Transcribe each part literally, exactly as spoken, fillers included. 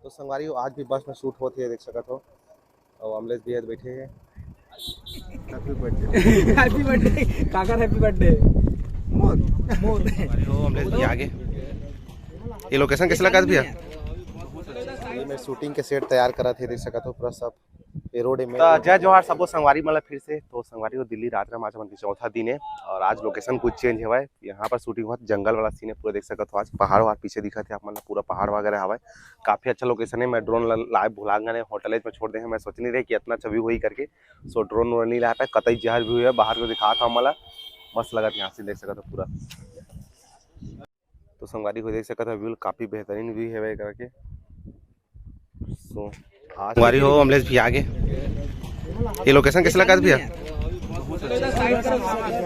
संगवारी हो, आज भी बस में शूट होत हे, देख सकत हो। अउ अमलेश भैया बैठे हे। Happy birthday। Happy birthday। काकर happy birthday? मोर। मोर। अरे हो, अमलेश भैया आगे। ये लोकेशन कैसे लगा भैया? ये मैं शूटिंग के सेट तैयार करत हे, देख सकत हो पूरा सब। ये रोड में। तो जय जोहार सबो संगवारी मन ला फिर से। तो संगवारी हो, दिल्ली रात राम आज हमन के चौथा दिन हे अउ आज लोकेशन कुछ चेंज हवय। यहाँ पर शूटिंग होवत, जंगल वाला सीन हे, पूरा देख सकत हो। आज पहाड़ वहाड़ पीछे दिखत हे आप मन ला, पूरा पहाड़ वगैरह हवय। काफी अच्छा लोकेशन हे। मैं ड्रोन लाए भुला गए, होटल में छोड़ दे हे। मैं सोच नहीं रहे कि इतना अच्छा व्यू होही करके। सो ड्रोन व्रोन नहीं लाए पाए, कतई जहर व्यू हे, बाहर को दिखात हव आप मन ला। मस्त लगत हे यहाँ से, देख सकत हो पूरा। तो संगवारी हो, देख सकत हो व्यू काफी बेहतरीन व्यू हे करके। सो आज संगवारी हो, अमलेश भी आगे। ये लोकेशन कैसे लगा भैया?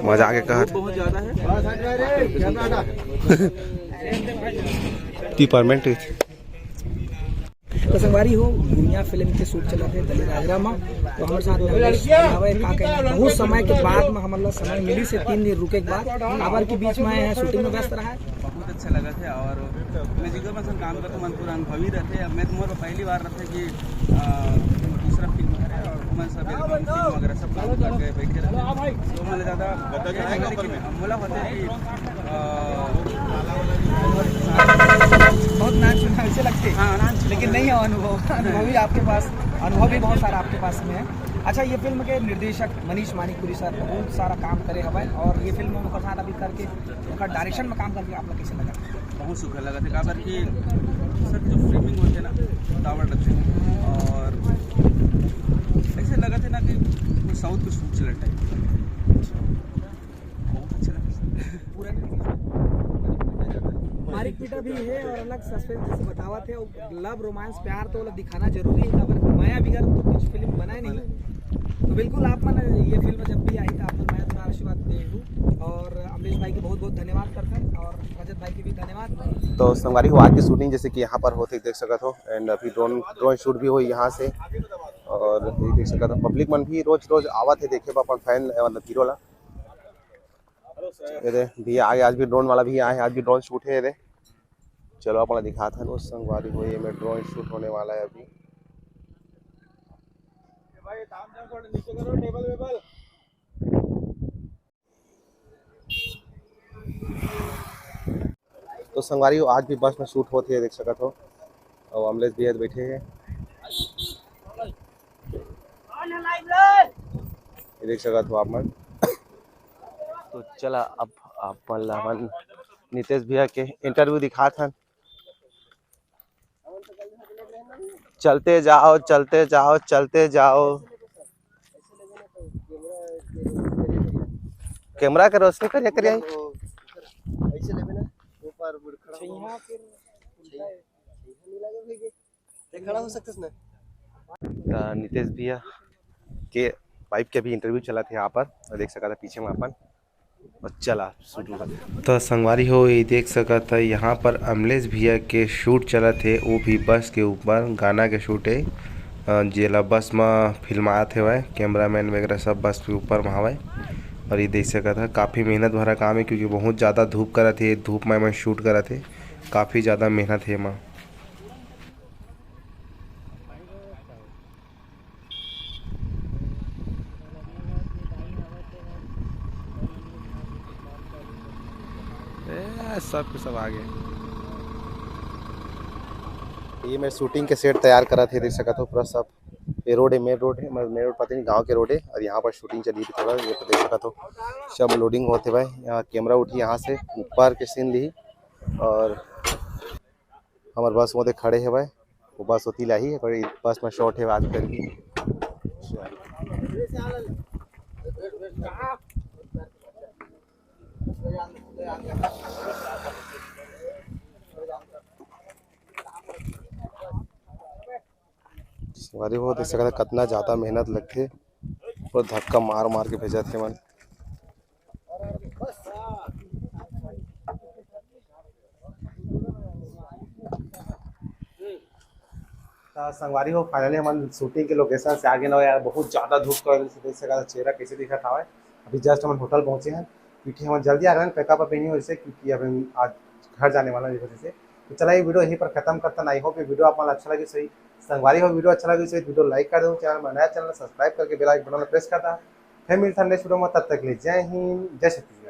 मजा आके कहत। बहुत ज्यादा है। डिपार्टमेंट। तो संगवारी हो, गुनिया फिल्म के शूट चलत हे दलित राजरा में। तो हमर साथ में अमलेश भी हवय। का कहें, बहुत समय के बाद में हमन ला समय मिलिस हे, तीन दिन रुके के बाद। काबर के बीच में आए हैं, शूटिंग में व्यस्त रहा है। बहुत अच्छा लगत हे अउ मैं जिकर मन संग काम करथों, मन पूरा अनुभवी रहिथे। अब मैं तो मोर पहली बार रहिथे कि अ, दूसरा फिल्म करे अउ हमन सब एल्बम फिल्म वगैरह सब काम करके बैठे रहिथे। तो मोला ज्यादा लेकिन मोला होथे कि अ, बहुत नाम सुना वैसे लगथे। हाँ, नाम सुना। लेकिन नहीं है अनुभव। अनुभव भी आपके पास, अनुभव भी बहुत सारा आपके पास में है। अच्छा, ये फिल्म के निर्देशक मनीष मानिकपुरी सर बहुत सारा काम करे हवय अउ ये फिल्म में ओकर साथ अभी करके ओकर डायरेक्शन में काम करके आप लोग कैसे लगा? बहुत सुघर लगथे, काबर कि सर जो फ्रेमिंग होथे ना, उतावल रहिथे अउ ऐसे लगथे ना कि कोई साउथ के शूट चलत टाइप। बहुत अच्छा लगा। पूरा मारिक पीटा भी है अउ अलग सस्पेंस जैसे बतावत हे अउ लव रोमांस प्यार तो वाला दिखाना जरूरी है, काबर मया बिगर तो कुछ फिल्म बनाए नहीं। तो बिल्कुल आप मन ये फिल्म जब भी आही तो आप मन मया दुलार आशीर्वाद देहू अउ अमलेश भाई के बहुत बहुत धन्यवाद करथन अउ रजत भाई के भी धन्यवाद। तो संगवारी हो, आज की शूटिंग जैसे कि यहाँ पर होथे, देख सकत हो, एंड अभी ड्रोन ड्रोन शूट भी होही यहाँ से अउ ये देख सकत हो पब्लिक मन भी रोज रोज आवत हे देखे बर अपन फैन मतलब हीरो ला। ये दे भैया आगे, आज भी ड्रोन वाला भैया आए हे, आज भी ड्रोन शूट हे। ये दे चलो अपना दिखात हन। तो संगवारी हो, ये में ड्रोन शूट होने वाला है अभी। भाई, ताम झाम थोड़ा नीचे करो, टेबल वेबल। तो संगवारी हो, आज भी बस में शूट होत हे, देख सकत हो। अउ अमलेश भैया बैठे हे, ये देख सकत हो आप मन। तो चला अब आप मन ला हमन नितेश भैया के इंटरव्यू दिखात हन। चलते जाओ, चलते जाओ, चलते जाओ। कैमरा के रोशनी करिया करिया। ऐसे लेबे ना, ऊपर मुड़ खड़ा हो। खड़ा हो सकते ना। त नितेश भैया के वाइफ के अभी इंटरव्यू चलत हे यहाँ पर, अउ देख सकत हे पीछे में अपन। अउ चला शुरू करते। तो संगवारी हो, ये देख सकत हे यहाँ पर अमलेश भैया के शूट चलत हे, वो भी बस के ऊपर गाना के शूट हे, अ, जेला बस म फिल्मात हेवय, कैमरामैन वगैरह सब बस के ऊपर म हवय। अउ ये देख सकत हे काफ़ी मेहनत भरा काम हे, क्योंकि बहुत ज़्यादा धूप करत हे, धूप म एमन शूट करत हे, काफ़ी ज़्यादा मेहनत हे एमा। ए, सब के सब आ गए। ये मैं शूटिंग के सेट तैयार करत हे, देख सकत हो पूरा सब। ये रोड हे, मेन रोड हे, मतलब मेन रोड पता नहीं गांव के रोड हे, अउ यहाँ पर शूटिंग चली थी थोड़ा। ये तो देख सकत हो सब लोडिंग होत हे भाई। यहाँ कैमरा उठी यहाँ से ऊपर के सीन ली, अउ हमर बस वो दे खड़े हे भाई, वो बस होती लाही, पर बस में शॉट हे बात करके। संगवारी हो देख सकत हे, कतना ज़्यादा मेहनत लगथे, पूरा धक्का मार मार के भेजत हे मन। त संगवारी हो, finally हमन शूटिंग के लोकेशन से आगे न हो यार, बहुत ज़्यादा धूप कर देख सकत हे चेहरा कैसे दिखत हवय। अभी जस्ट हमन होटल पहुँचे हन, क्योंकि हमन जल्दी आ गए हन, पैकअप अभी नहीं हो जैसे, क्योंकि अभी आज घर जाने वाला है वजह से। चला, ये video यहीं पर खत्म करता। I hope ये video आप मन ला अच्छा लगिस होही। संगवारी हो, video अच्छा लगिस होही तो video like कर दो, channel में नया channel subscribe करके bell icon button ला press कर दा। फिर मिलता next video में, तब तक के लिए जय हिंद, जय छत्तीसगढ़।